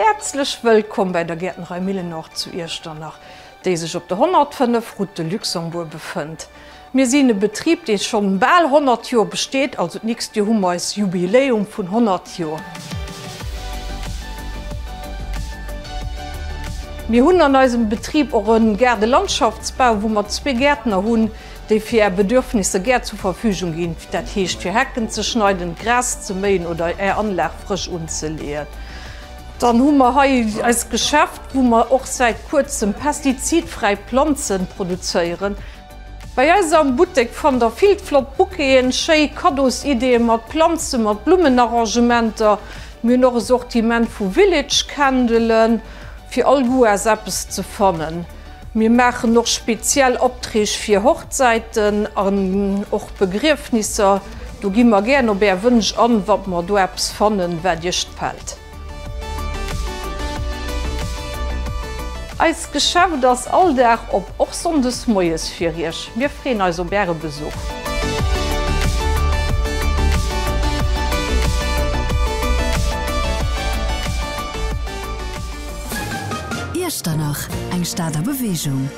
Häerzlech wëllkomm bäi der Gäertnerei Millenort zu Iechternach, déi sech op der 105 Route de Luxembourg befënnt. Mir sinn e Betrib, dee schonn bal 100 Joer besteet, also d'nächst Joer hu mer eis Jubiläum vun 100 Joer. Mir hunn an eisem Betrib och e Gaardelandschaftsbau, wou mer zwee Gäertner hunn, déi fir Är Bedürfnisser gär zur Verfügung ginn, dat heescht fir Hecken ze schneiden, d'Gras ze méien oder Är Anlag frësch unzeleeën. Dann hu mer hei eist Geschäft, wou mer och säit kuerzem pestizidfräi Planzen produzéieren. Bei eis am Buttek fannt der vill flott Bouqueten, schéi Kaddosideeë mat Planzen, mat Blummenarrangementer. Mir hunn och e Sortiment vu Village Candelen, fir all Goût ass eppes ze fannen. Mir maachen och speziell Optreeg fir Hochzäiten an och Begriefnisser. Do gi mer gären op är Wënsch an, wa mer do eppes fannen, wat iech gfällt. Eist Geschäft ass all Dag op, och Sonndes moies fir iech. Mir freeën eis op äre Besuch. Iechternach, eng Stad a Beweegung.